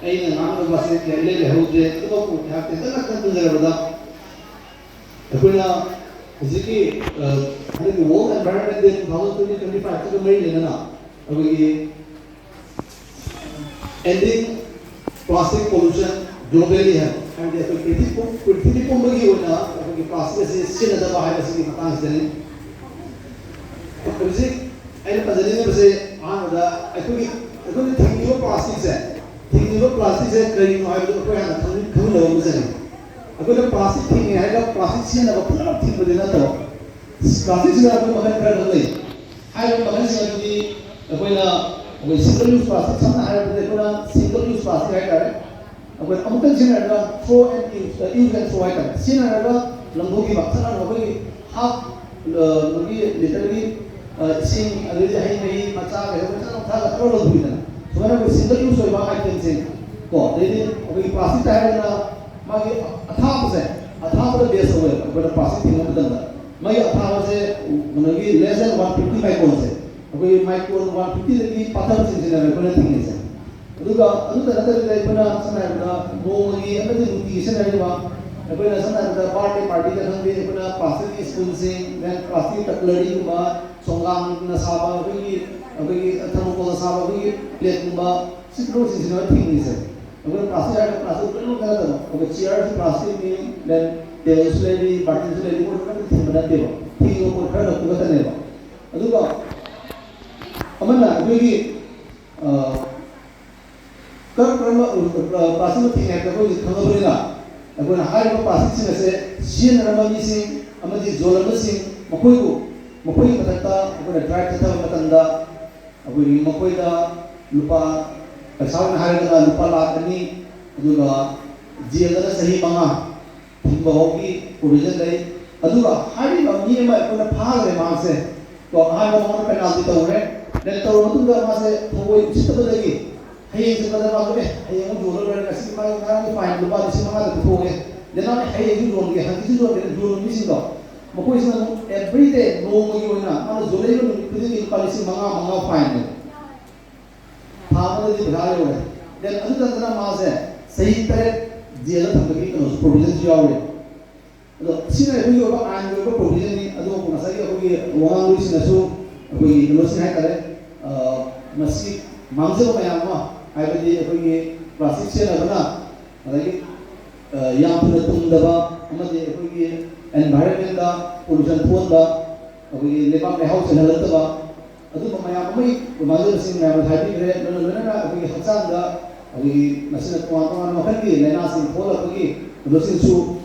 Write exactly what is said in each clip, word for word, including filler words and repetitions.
ꯑꯩꯅ ꯉꯥꯡꯒꯗꯕꯁꯦ ꯀꯌꯥ ꯏꯂꯩ ꯂꯩꯍꯧꯗ꯭ꯔꯦ꯫ ꯑꯗꯨꯕꯨ ꯉꯥꯏꯍꯥꯛ ꯇꯦꯟꯇꯛꯅ ꯈꯟꯊꯖꯔꯕꯗ, ꯑꯩꯈꯣꯏꯅ ꯍꯧꯖꯤꯛꯀꯤ, ꯑ, ꯍꯟꯗꯛꯀꯤ World Environment Day two thousand twenty twenty five ꯁꯤꯒ ꯃꯔꯤ ꯂꯩꯅꯅ ꯑꯩꯈꯣꯏꯒꯤ Ending Plastic Pollution Globally ꯍꯥꯏꯕ, ꯍꯥꯏꯕꯗꯤ ꯑꯩꯈꯣꯏ ꯄ꯭ꯔꯤꯊꯤꯕꯤ ꯄꯨꯝ-, ꯄ꯭ꯔꯤꯊꯤꯕꯤ ꯄꯨꯝꯕꯒꯤ ꯑꯣꯏꯅ ꯑꯩꯈꯣꯏꯒꯤ ꯄ꯭ꯂꯥꯁꯇꯤꯛ ꯑꯁꯤ ꯁꯤꯖꯤꯟꯅꯗꯕ ꯍꯥꯏꯕꯁꯤꯒꯤ ꯃꯇꯥꯡꯁꯤꯗꯅꯤ꯫ ꯍꯧꯖꯤꯛ ꯑꯩꯅ ꯄꯟꯖꯅꯤꯡꯉꯤꯕꯁꯦ, ꯑꯍꯥꯟꯕꯗ ꯑꯩꯈꯣꯏꯒꯤ, ꯑꯩꯈꯣꯏꯅ ꯊꯤꯡꯉꯤꯕ ꯄ꯭ꯂꯥꯁꯇꯤꯛꯁꯦ, ꯊꯤꯡꯉꯤꯕ ꯄ꯭ꯂꯥꯁꯇꯤꯛꯁꯦ ꯀꯔꯤꯅꯣ ꯍꯥꯏꯕꯗꯨ ꯑꯩꯈꯣꯏ ꯍꯥꯟꯅ ꯈꯪꯃꯤꯟ-, ꯈꯪꯃꯤꯟꯅꯕ ꯑꯃ ꯆꯪꯉꯤ꯫ ꯑꯩꯈꯣꯏꯅ ꯄ꯭ꯂꯥꯁꯇꯤꯛ ꯊꯤꯡꯉꯦ ꯍꯥꯏꯔꯒ ꯄ꯭ꯂꯥꯁꯇꯤꯛ ꯁꯤꯖꯤꯟꯅꯕ ꯄꯨꯝꯅꯃꯛ ꯊꯤꯡꯕꯗꯤ ꯅꯠꯇꯕ, ꯄ꯭ꯂꯥꯁꯇꯤꯛꯁꯤꯗ ꯑꯩꯈꯣꯏ ꯃꯈꯜ ꯈꯔ ꯈꯪꯅꯩ꯫ ꯍꯥꯏꯔꯤꯕ ꯃꯈꯜꯁꯤꯡ ꯑꯗꯨꯗꯤ ꯑꯩꯈꯣꯏꯅ, ꯑꯩꯈꯣꯏ single use plastic, ꯁꯝꯅ ꯍꯥꯏꯔꯕꯗ ꯑꯩꯈꯣꯏꯅ single use plastic ꯍꯥꯏꯇꯥꯔꯦ, ꯑꯩꯈꯣꯏ ꯑꯃꯨꯛꯇꯪ ꯁꯤꯖꯤꯟꯅꯔꯒ throw and use, use and throw ꯍꯥꯏꯇꯥꯔꯦ, ꯁꯤꯖꯤꯟꯅꯔꯒ ꯂꯪꯊꯣꯛꯈꯤꯕ, ꯆꯞ ꯃꯥꯟꯅꯅ ꯑꯩꯈꯣꯏꯒꯤ half, ꯑ, ꯃꯥꯒꯤ literꯒꯤ, ꯑ, ꯏꯁꯤꯡ, ꯑꯗꯩꯗꯤ ꯍꯩ ꯃꯍꯤ ꯃꯆꯥ ꯀꯩꯗꯧꯕ ꯆꯞ ꯊꯥꯒ ꯇꯧꯔ ꯂꯪꯊꯣꯛꯏꯗꯅ, ꯁꯨꯃꯥꯏꯅ ꯑꯩꯈꯣꯏ single use ꯑꯣꯏꯕ itemꯁꯤꯡ ꯀꯣ, ꯑꯗꯩꯗꯤ ꯑꯩꯈꯣꯏꯒꯤ plasticꯇ ꯍꯥꯏꯔꯒꯅ ꯃꯥꯒꯤ ꯑꯊꯥꯕꯁꯦ, ꯑꯊꯥꯕꯗ base ꯑꯣꯏꯌꯦꯕ ꯑꯩꯈꯣꯏꯅ plastic ꯊꯤꯡꯕ ꯃꯇꯝꯗ꯫ ꯃꯥꯒꯤ ꯑꯊꯥꯕꯁꯦ ꯀꯩꯅꯣꯒꯤ less than one fifty micronꯁꯦ, ꯑꯩꯈꯣꯏꯒꯤ micron one fiftyꯗꯒꯤ ꯄꯥꯊꯕꯁꯤꯡꯁꯤꯅꯦꯕ ꯑꯩꯈꯣꯏꯅ ꯊꯤꯡꯉꯤꯁꯦ꯫ ꯑꯗꯨꯒ ꯑꯗꯨꯗ ꯅꯠꯇꯕꯤꯗ ꯑꯩꯈꯣꯏꯅ ꯁꯝꯅ ꯍꯥꯏꯔꯕꯗ ꯅꯣꯡꯃꯒꯤ ꯑꯃꯗꯤ ꯅꯨꯡꯇꯤꯒꯤ ꯁꯤꯖꯤꯟꯅꯔꯤꯕ, ꯑꯩꯈꯣꯏꯅ ꯁꯝꯅ ꯍꯥꯏꯔꯕꯗ birthday partyꯗ ꯈꯪꯗꯦ, ꯑꯩꯈꯣꯏꯅ plasticꯀꯤ spoonꯁꯤꯡ, then plastic cutleryꯒꯨꯝꯕ, ꯆꯣꯡꯒꯥꯡꯅ ꯁꯥꯕ ꯑꯩꯈꯣꯏꯒꯤ, ꯑꯩꯈꯣꯏꯒꯤ thermocolꯅ ꯁꯥꯕ ꯑꯩꯈꯣꯏꯒꯤ plateꯀꯨꯝꯕ, ꯁꯤ ꯂꯣꯏꯁꯤꯡꯁꯤꯅ ꯊꯤꯡꯉꯤꯁꯦ꯫ ꯑꯩꯈꯣꯏꯅ plastic ꯍꯥꯏꯔꯒ plastic ꯂꯣꯏꯅꯃꯛ ꯅꯠꯇꯕ, ꯑꯩꯈꯣꯏ chairꯁꯨ plasticꯅꯤ, then tableꯁꯨ ꯂꯩꯔꯤ, ꯕꯥꯔꯇꯤꯟꯁꯨ ꯂꯩꯔꯤ, ꯃꯣꯏ ꯂꯣꯏꯅꯃꯛ ꯊꯤꯡꯕ ꯅꯠꯇꯦꯕ꯫ ꯊꯤꯡꯉꯤꯕ ꯄꯣꯠ ꯈꯔ ꯈꯛꯇꯨ ꯈꯛꯇꯅꯦꯕ꯫ ꯑꯗꯨꯒ ꯑꯃꯅ ꯑꯩꯈꯣꯏꯒꯤ, ꯑ, ꯀꯔꯝ ꯀꯔꯝꯕ, ꯑ, plastic ꯊꯤꯡꯉꯦ ꯍꯥꯏꯕꯗ ꯑꯩꯈꯣꯏ ꯍꯧꯖꯤꯛ ꯈꯪꯉꯕꯅꯤꯅ, ꯑꯩꯈꯣꯏꯅ ꯍꯥꯏꯔꯤꯕ plasticꯁꯤꯡ ꯑꯁꯦ ꯁꯤꯖꯤꯟꯅꯔꯝꯕ ꯃꯤꯁꯤꯡ ꯑꯃꯗꯤ ꯌꯣꯜꯂꯝꯕꯁꯤꯡ, ꯃꯈꯣꯏꯕꯨ, ꯃꯈꯣꯏꯒꯤ ꯃꯊꯛꯇ ꯑꯩꯈꯣꯏꯅ drive ꯆꯠꯊꯕ ꯃꯇꯝꯗ ꯑꯩꯈꯣꯏꯒꯤ ꯃꯈꯣꯏꯗ ꯂꯨꯄꯥ, ꯄꯩꯁꯥ ꯑꯣꯏꯅ ꯍꯥꯏꯔꯒꯅ ꯂꯨꯄꯥ ꯂꯥꯈ ꯑꯅꯤ, ꯑꯗꯨꯒ jailꯗꯅ ꯆꯍꯤ ꯃꯉꯥ ꯊꯤꯡꯕ ꯐꯥꯎꯒꯤ provision ꯂꯩ꯫ ꯑꯗꯨꯒ ꯍꯥꯏꯔꯤꯕ ꯃꯤ ꯑꯃ ꯑꯩꯈꯣꯏꯅ ꯐꯥꯈ꯭ꯔꯦ ꯃꯍꯥꯛꯁꯦ, ꯀꯣ, ꯑꯍꯥꯟꯕ ꯃꯉꯣꯟꯗ penalty ꯇꯧꯔꯦ, then ꯇꯧꯔꯕ ꯃꯇꯨꯡꯗ ꯃꯥꯁꯦ ꯊꯑꯣꯏ ꯎꯁꯤꯠꯇꯕꯗꯒꯤ ꯍꯌꯦꯡ ꯆꯠꯄꯗ ꯃꯥꯁꯨ, "ꯑꯦ, ꯍꯌꯦꯡ ꯑꯃꯨꯛ ꯌꯣꯜꯂ ꯂꯣꯏꯔꯦ, ꯉꯁꯤ ꯃꯥꯒꯤ ꯉꯔꯥꯡꯒꯤ fine ꯂꯨꯄꯥ ꯂꯤꯁꯤꯡ ꯃꯉꯥꯗ ꯄꯨꯊꯣꯛꯑꯦ, then ꯃꯥꯅ ꯍꯌꯦꯡꯁꯨ ꯌꯣꯟꯒꯦ, ꯍꯪꯆꯤꯠꯁꯨ ꯌꯣꯟꯒꯦ", ꯌꯣꯟꯕ ꯃꯤꯁꯤꯡꯗꯣ, ꯃꯈꯣꯏꯁꯤꯅ ꯑꯃꯨꯛ every day, ꯅꯣꯡꯃꯒꯤ ꯑꯣꯏꯅ ꯃꯥꯅ ꯌꯣꯜꯂꯛꯏꯕ ꯅꯨꯃꯤꯠ ꯈꯨꯗꯤꯡꯒꯤ ꯂꯨꯄꯥ ꯂꯤꯁꯤꯡ ꯃꯉꯥ, ꯃꯉꯥ fineꯅꯦ꯫ ꯊꯥ ꯑꯃꯗꯗꯤ ꯄꯩꯁꯥ ꯌꯧꯔꯦ꯫ Then ꯑꯗꯨ ꯅꯠꯇꯅ ꯃꯥꯁꯦ ꯆꯍꯤ ꯇꯔꯦꯠ ꯖꯦꯜꯗ ꯊꯝꯕꯒꯤ ꯀꯩꯅꯣꯁꯨ, ꯄ꯭ꯔꯣꯕꯤꯖꯟꯁꯨ ꯌꯥꯎꯔꯤ꯫ ꯑꯗꯣ ꯁꯤꯅ ꯑꯩꯈꯣꯏꯒꯤ ꯑꯣꯏꯕ ꯑꯥꯏꯟꯒꯤ ꯑꯣꯏꯕ ꯄ꯭ꯔꯣꯕꯤꯖꯟꯅꯤ꯫ ꯑꯗꯨꯕꯨ ꯉꯁꯥꯏꯒꯤ ꯑꯩꯈꯣꯏꯒꯤ ꯋꯥꯉꯥꯡꯂꯣꯏꯁꯤꯡꯅꯁꯨ ꯑꯩꯈꯣꯏꯒꯤ ꯀꯩꯅꯣꯁꯤꯡ ꯍꯥꯏꯇꯥꯔꯦ, ꯑ, ꯃꯁꯤ ꯃꯥꯡꯖꯕ ꯃꯌꯥꯝ ꯑꯃ, ꯍꯥꯏꯕꯗꯤ ꯑꯩꯈꯣꯏꯒꯤ ꯄ꯭ꯂꯥꯁꯇꯤꯛ ꯁꯤꯖꯤꯟꯅꯕꯅ ꯉꯁꯥꯏꯒꯤ, ꯑ, ꯌꯥꯝ ꯊꯨꯅ ꯇꯨꯝꯗꯕ, ꯑꯃꯗꯤ ꯑꯩꯈꯣꯏꯒꯤ ꯑꯦꯟꯚꯥꯏꯔꯟꯃꯦꯟꯗ ꯄꯣꯂꯨꯁꯟ ꯊꯣꯛꯍꯟꯕ, ꯑꯩꯈꯣꯏꯒꯤ ꯂꯩꯕꯥꯛ ꯂꯩꯍꯥꯎ ꯆꯦꯜꯍꯜꯂꯛꯇꯕ, ꯑꯗꯨꯝꯕ ꯃꯌꯥꯝ ꯑꯃꯒꯤ ꯃꯥꯡꯖꯕꯁꯤꯡ ꯃꯌꯥꯝ ꯍꯥꯏꯕꯤꯈ꯭ꯔꯦ꯫ ꯂꯣꯏꯅ ꯂꯣꯏꯅꯅ ꯑꯩꯈꯣꯏꯒꯤ ꯍꯛꯆꯥꯡꯗ ꯑꯩꯈꯣꯏꯒꯤ ꯃꯁꯤꯅ ꯇꯣꯉꯥꯟ ꯇꯣꯉꯥꯟꯕ ꯃꯈꯜꯒꯤ ꯂꯥꯏꯅꯥꯁꯤꯡ ꯊꯣꯛꯍꯜꯂꯛꯄꯒꯤ ꯀꯩꯅꯣꯁꯤꯡꯁꯨ,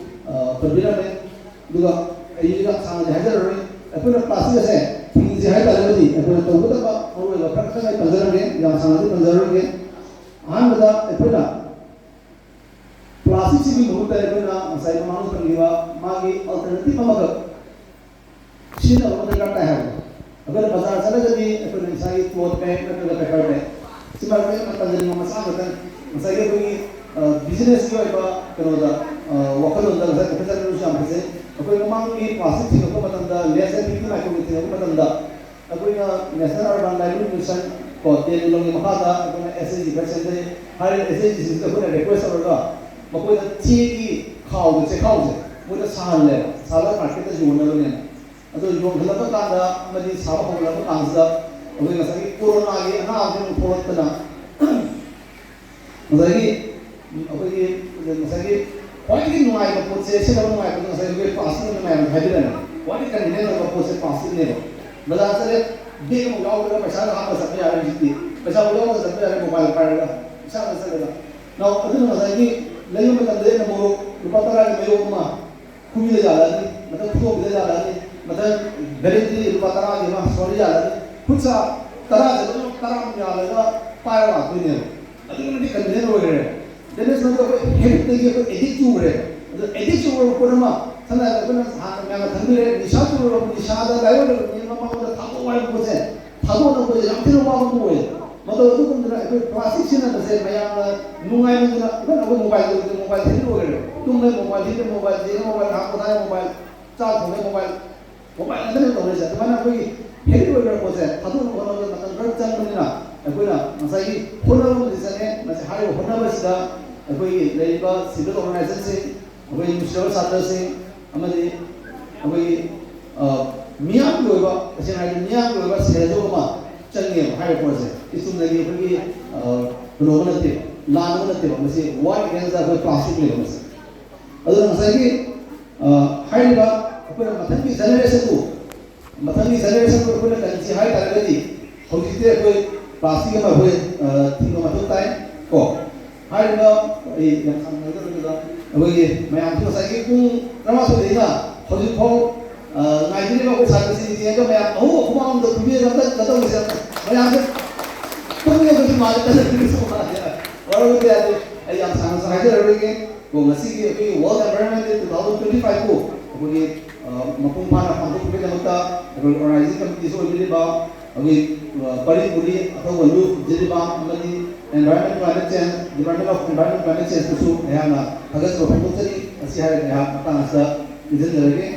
ꯑ, ꯄꯟꯕꯤꯔꯝꯃꯦ꯫ ꯑꯗꯨꯒ ꯑꯩ ꯌꯥꯝ ꯁꯥꯡꯅꯗꯤ ꯍꯥꯏꯖꯔꯔꯣꯏ꯫ ꯑꯩꯈꯣꯏꯅ ꯄ꯭ꯂꯥꯁꯇꯤꯛ ꯑꯁꯦ ꯊꯤꯡꯁꯤ ꯍꯥꯏ ꯇꯥꯔꯒꯗꯤ ꯑꯩꯈꯣꯏꯅ ꯇꯧꯒꯗꯕ ꯃꯔꯨꯑꯣꯏꯕ ꯈꯔ ꯈꯛꯇꯪ ꯑꯩ ꯄꯟꯖꯔꯝꯒꯦ, ꯌꯥꯝ ꯁꯥꯡꯅꯗꯤ ꯄꯟꯖꯔꯔꯣꯏꯒꯦ꯫ ꯑꯍꯥꯟꯕꯗ ꯑꯩꯈꯣꯏꯅ ꯄ꯭ꯂꯥꯁꯇꯤꯛꯁꯤꯒꯤ ꯃꯍꯨꯠꯇ ꯑꯩꯈꯣꯏꯅ ꯉꯁꯥꯏ ꯃꯃꯥꯡꯗ ꯄꯟꯈꯤꯕ ꯃꯥꯒꯤ ꯑꯜꯇꯔꯅꯦꯇꯤꯚ ꯑꯃꯈꯛ ꯁꯤꯖꯤꯟꯅꯕ ꯑꯃ ꯗꯔꯀꯥꯔ ꯇꯥꯏ ꯍꯥꯏꯕꯗꯣ꯫ ꯑꯩꯈꯣꯏꯅ ꯕꯖꯥꯔ ꯆꯠꯂꯒꯗꯤ ꯑꯩꯈꯣꯏꯅ ꯉꯁꯥꯏꯒꯤ ꯀ꯭ꯂꯣꯠ ꯕꯦꯒ ꯅꯠꯇ꯭ꯔꯒ ꯄꯦꯄꯔ ꯕꯦꯒ, ꯁꯤ ꯃꯔꯛꯇ ꯌꯥꯝꯅ ꯇꯟꯖꯅꯤꯡꯕ ꯃꯆꯥ ꯑꯃꯈꯛꯇꯪ, ꯉꯁꯥꯏꯒꯤ ꯑꯩꯈꯣꯏꯒꯤ, ꯑ, ꯕꯤꯖꯤꯅꯦꯁꯀꯤ ꯑꯣꯏꯕ ꯀꯩꯅꯣꯗ, ꯑ, ꯋꯥꯈꯜꯂꯣꯟꯗ ꯉꯁꯥꯏ ꯄ꯭ꯔꯣꯐꯦꯁꯔ ꯅꯣꯏꯁꯨ ꯌꯥꯝ ꯐꯖꯩ꯫ ꯑꯩꯈꯣꯏ ꯃꯃꯥꯡꯒꯤ ꯄ꯭ꯂꯥꯁꯇꯤꯛ ꯊꯤꯡꯉꯛꯄ ꯃꯇꯝꯗ, ꯂꯦꯁ ꯗꯦꯟ ꯐꯤꯐꯇꯤ ꯃꯥꯏꯀ꯭ꯔꯣꯟꯒꯤ ꯊꯤꯡꯉꯛꯄ ꯃꯇꯝꯗ, ꯑꯩꯈꯣꯏꯅ ꯅꯦꯁꯅꯦꯜ ꯑꯔꯕꯥꯟ ꯂꯥꯏꯚꯂꯤꯍꯨꯗ ꯃꯤꯁꯟ ꯀꯣ, ꯇꯦꯟ ꯂꯣꯟꯒꯤ ꯃꯈꯥꯗ ꯑꯩꯈꯣꯏꯅ ꯑꯦꯁ ꯑꯦꯁ ꯖꯤ ꯈꯔ ꯁꯦꯝꯖꯩ꯫ ꯍꯥꯏꯔꯤꯕ ꯑꯦꯁ ꯑꯦꯁ ꯖꯤꯁꯤꯡꯁꯤꯗ ꯑꯩꯈꯣꯏꯅ ꯔꯤꯀ꯭ꯋꯦꯁ ꯇꯧꯔꯒ ꯃꯈꯣꯏꯗ ꯆꯦꯒꯤ ꯈꯥꯎꯗꯣ, ꯆꯦꯈꯥꯎꯁꯦ ꯃꯣꯏꯗ ꯁꯥꯍꯜꯂꯦꯕ, ꯁꯥꯍꯜꯂꯒ ꯃꯥꯔꯀꯦꯠꯇ ꯌꯣꯟꯅꯕꯅꯦꯅ꯫ ꯑꯗꯣ ꯌꯣꯟꯈꯠꯂꯛꯄ ꯀꯥꯟꯗ ꯑꯃꯗꯤ ꯁꯥꯕ ꯍꯧꯒꯠꯂꯛꯄ ꯀꯥꯟꯁꯤꯗ ꯑꯩꯈꯣꯏ ꯉꯁꯥꯏꯒꯤ ꯀꯣꯔꯣꯅꯥꯒꯤ ꯑꯅꯥꯕꯁꯤ ꯑꯃꯨꯛ ꯊꯣꯛꯂꯛꯇꯅ ꯉꯁꯥꯏꯒꯤ ꯑꯩꯈꯣꯏꯒꯤ, ꯉꯁꯥꯏꯒꯤ ꯈ꯭ꯋꯥꯏꯗꯒꯤ ꯅꯨꯡꯉꯥꯏꯕ ꯄꯣꯠꯁꯦ, ꯁꯤꯖꯤꯟꯅꯕ ꯅꯨꯡꯉꯥꯏꯕꯗꯣ ꯉꯁꯥꯏ ꯑꯩꯈꯣꯏ ꯄ꯭ꯂꯥꯁꯇꯤꯛꯅ ꯅꯨꯡꯉꯥꯏꯕ ꯍꯥꯏꯕꯤꯔꯝꯃꯦ꯫ ꯈ꯭ꯋꯥꯏꯗꯒꯤ ꯀꯟꯚꯤꯅꯤꯌꯟ ꯑꯣꯏꯕ ꯄꯣꯠꯁꯦ ꯄ꯭ꯂꯥꯁꯇꯤꯛꯅꯦꯕ꯫ ꯕꯖꯥꯔ ꯆꯠꯂꯦ, ꯕꯦꯒ ꯑꯃ ꯌꯥꯎꯗ꯭ꯔꯒ ꯄꯩꯁꯥꯒ ꯍꯥꯞꯄ ꯆꯠꯄ ꯌꯥꯔꯦ ꯍꯧꯖꯤꯛꯇꯤ꯫ ꯄꯩꯁꯥ ꯌꯥꯎꯗꯅ ꯆꯠꯄ ꯌꯥꯔꯦ, ꯃꯣꯕꯥꯏꯜ ꯄꯥꯏꯔꯒ, ꯏꯁꯥꯅ ꯆꯠꯂꯒ꯫ ꯅꯥꯎ, ꯑꯗꯨꯅ ꯉꯁꯥꯏꯒꯤ ꯂꯩꯕ ꯃꯇꯝꯗ ꯑꯩꯅ ꯃꯣꯔꯣꯛ ꯂꯨꯄꯥ ꯇꯔꯥꯒꯤ ꯃꯌꯣꯝ ꯑꯃ ꯈꯨꯕꯤꯗ ꯌꯥꯜꯂꯛꯑꯅꯤ, ꯃꯊꯪ ꯈꯨꯗꯣꯝꯕꯤꯗ ꯌꯥꯜꯂꯛꯑꯅꯤ, ꯃꯊꯪ ꯕꯦꯂꯦꯟꯗ꯭ꯔꯤ ꯂꯨꯄꯥ ꯇꯔꯥꯒꯤ ꯑꯃ ꯁꯣꯔꯤ ꯌꯥꯜꯂꯛꯑꯅꯤ꯫ ꯈꯨꯠ ꯁꯥ ꯇꯔꯥꯁꯦ ꯂꯣꯏꯅꯃꯛ ꯇꯔꯥꯃꯨꯛ ꯌꯥꯜꯂꯒ ꯄꯥꯏꯔ ꯂꯥꯛꯇꯣꯏꯅꯦꯕ꯫ ꯑꯗꯨꯛꯀꯤ ꯃꯇꯤꯛ ꯀꯟꯚꯤꯅꯤꯌꯟ ꯑꯣꯏꯈ꯭ꯔꯦ꯫ ꯗꯦꯠ ꯃꯤꯟꯁ ꯃꯗꯨ ꯑꯩꯈꯣꯏ ꯍꯦꯕꯤꯠꯇꯒꯤ ꯑꯩꯈꯣꯏ ꯑꯦꯗꯤꯛ ꯆꯨꯈ꯭ꯔꯦ꯫ ꯑꯗꯣ ꯑꯦꯗꯤꯛ ꯆꯨꯔꯕ ꯄꯣꯠ ꯑꯃ, ꯁꯝꯅ ꯍꯥꯏꯔꯕꯗ ꯑꯩꯈꯣꯏꯅ ꯍꯥꯟꯅ ꯃꯌꯥꯝꯅ ꯈꯪꯕꯤꯔꯦ, ꯅꯤꯁꯥ ꯆꯨꯔꯕ, ꯅꯤꯁꯥꯗ ꯂꯥꯏꯑꯣꯏꯔꯕ ꯃꯤ ꯑꯃ ꯃꯉꯣꯟꯗ ꯊꯥꯗꯣꯛꯑꯣ ꯍꯥꯏꯕ ꯄꯣꯠꯁꯦ ꯊꯥꯗꯣꯛꯅꯕ ꯄꯣꯠꯁꯦ ꯌꯥꯝ ꯊꯤꯅ ꯋꯥꯕ ꯑꯃ ꯑꯣꯏꯌꯦ꯫ ꯃꯇꯧ ꯑꯗꯨꯒꯨꯝꯗꯅ ꯑꯩꯈꯣꯏ ꯄ꯭ꯂꯥꯁꯇꯤꯛ ꯁꯤꯖꯤꯟꯅꯕꯁꯦ ꯃꯌꯥꯝꯅ ꯅꯨꯡꯉꯥꯏꯃꯟꯗꯅ, even ꯑꯩꯈꯣꯏ ꯃꯣꯕꯥꯏꯜ ꯇꯧꯕꯗ ꯃꯣꯕꯥꯏꯜ ꯍꯦꯕꯤꯠ ꯑꯣꯏꯈ꯭ꯔꯦ꯫ ꯇꯨꯝꯃꯦ ꯃꯣꯕꯥꯏꯜ, ꯍꯤꯞꯄꯦ ꯃꯣꯕꯥꯏꯜ, ꯌꯦꯡꯉꯦ ꯃꯣꯕꯥꯏꯜ, ꯉꯥꯏꯍꯥꯛ ꯄꯣꯊꯥꯔꯦ ꯃꯣꯕꯥꯏꯜ, ꯆꯥꯛ ꯊꯣꯡꯉꯦ ꯃꯣꯕꯥꯏꯜ, ꯃꯣꯕꯥꯏꯜ ꯉꯥꯛꯇꯅꯦ ꯇꯧꯔꯤꯁꯦ꯫ ꯑꯗꯨꯃꯥꯏꯅ ꯑꯩꯈꯣꯏꯒꯤ ꯍꯦꯕꯤꯠ ꯑꯣꯏꯈ꯭ꯔꯕ ꯄꯣꯠꯁꯦ ꯊꯥꯗꯣꯛꯅꯕ ꯍꯣꯠꯅꯕꯗ ꯃꯇꯝ ꯈꯔ ꯆꯪꯕꯅꯤꯅ, ꯑꯩꯈꯣꯏꯅ ꯉꯁꯥꯏꯒꯤ ꯍꯣꯠꯅꯕ ꯑꯃꯗꯤ ꯆꯪꯉꯦ꯫ ꯃꯁꯤ ꯍꯥꯏꯔꯤꯕ ꯍꯣꯠꯅꯕꯁꯤꯗ ꯑꯩꯈꯣꯏꯒꯤ ꯂꯩꯔꯤꯕ civil organizationꯁꯤꯡ, ꯑꯩꯈꯣꯏꯒꯤ ꯅꯨꯡꯁꯤꯔꯕ ꯁꯥꯇ꯭ꯔꯁꯤꯡ ꯑꯃꯗꯤ ꯑꯩꯈꯣꯏꯒꯤ, ꯑ, ꯃꯤꯌꯥꯝꯒꯤ ꯑꯣꯏꯕ, ꯇꯁꯦꯡꯅ ꯍꯥꯏꯔꯗꯤ ꯃꯤꯌꯥꯝꯒꯤ ꯑꯣꯏꯕ ꯁꯦꯜꯁꯨ ꯑꯃ ꯆꯪꯉꯦꯕ꯫ ꯍꯥꯏꯔꯤꯕ ꯄꯣꯠꯁꯦ ꯆꯨꯝꯅꯒꯤ ꯑꯩꯈꯣꯏꯒꯤ, ꯑ, ꯀꯩꯅꯣ ꯑꯃ ꯅꯠꯇꯦꯕ, ꯂꯥꯟ ꯑꯃ ꯅꯠꯇꯦꯕ꯫ ꯃꯁꯤ war against the ꯑꯩꯈꯣꯏ plasticꯅꯦꯕ ꯃꯁꯤ꯫ ꯑꯗꯨꯅ ꯉꯁꯥꯏꯒꯤ, ꯑ, ꯍꯥꯏꯔꯤꯕ ꯑꯩꯈꯣꯏꯅ ꯃꯊꯪꯒꯤ generationꯕꯨ, ꯃꯊꯪꯒꯤ generationꯕꯨ ꯑꯩꯈꯣꯏꯅ ꯀꯟꯁꯤ ꯍꯥꯏ ꯇꯥꯔꯒꯗꯤ ꯍꯧꯖꯤꯛꯇꯤ ꯑꯩꯈꯣꯏ plastic ꯑꯃ ꯑꯩꯈꯣꯏ, ꯑ, ꯊꯤꯡꯕ ꯃꯊꯧ ꯇꯥꯏ ꯀꯣ꯫ ꯍꯥꯏꯔꯤꯕ ꯑꯩ ꯌꯥꯝ ꯁꯥꯡꯅ ꯍꯥꯏꯖꯔꯣꯏꯗ, ꯑꯩꯈꯣꯏꯒꯤ ꯃꯌꯥꯝꯁꯨ ꯉꯁꯥꯏꯒꯤ ꯄꯨꯡ ꯇꯔꯥꯃꯥꯊꯣꯏꯗꯩꯅ ꯍꯧꯖꯤꯛ ꯐꯥꯎ, ꯑ, ꯉꯥꯏꯕꯤꯔꯤꯕ ꯑꯩꯈꯣꯏ ꯁꯥꯇ꯭ꯔꯁꯤꯡꯁꯦ ꯑꯗꯣ ꯃꯌꯥꯝ ꯑꯍꯨꯝ ꯑꯐꯨꯕ ꯑꯃꯗ ꯐꯨꯕꯤꯔꯒ ꯑꯝꯇ ꯀꯩꯅꯣ ꯇꯧꯁꯦ꯫ ꯃꯌꯥꯝꯁꯦ ꯇꯨꯝꯒꯗꯕꯁꯨ ꯃꯥꯜꯂꯦ, ꯀꯟꯅ ꯐꯨꯕꯁꯨ ꯃꯥꯜꯂꯦ꯫ ꯋꯥꯔꯧꯕꯤꯕ ꯌꯥꯗꯦ꯫ ꯑꯩ ꯌꯥꯝ ꯁꯥꯡꯅꯁꯨ ꯍꯥꯏꯖꯔꯔꯣꯏꯒꯦ꯫ ꯀꯣ, ꯉꯁꯤꯒꯤ ꯑꯩꯈꯣꯏꯒꯤ World Environment Day two thousand twenty five ꯄꯨ ꯑꯩꯈꯣꯏꯒꯤ, ꯑ, ꯃꯄꯨꯡ ꯐꯥꯅ ꯄꯥꯡꯊꯣꯛꯄꯒꯤꯗꯃꯛꯇ ꯑꯩꯈꯣꯏ organizing committeeꯁꯨ ꯑꯣꯏꯕꯤꯔꯤꯕ ꯑꯩꯈꯣꯏ, ꯑ, ꯄꯔꯤꯡ ꯄꯨꯔꯤ ꯑꯊꯧꯕ ꯂꯨꯞ ꯖꯤꯔꯤꯕꯥꯝ ꯑꯃꯗꯤ Environment Climate Change, Department of Environment Climate Changeꯇꯁꯨ ꯑꯩꯍꯥꯛꯅ ꯊꯥꯒꯠꯆꯕ ꯐꯣꯡꯗꯣꯛꯆꯔꯤ꯫ ꯑꯁꯤ ꯍꯥꯏꯔꯒ ꯑꯩꯍꯥꯛ ꯃꯇꯥꯡ ꯑꯁꯤꯗ ꯇꯦꯟꯁꯤꯟꯖꯔꯒꯦ꯫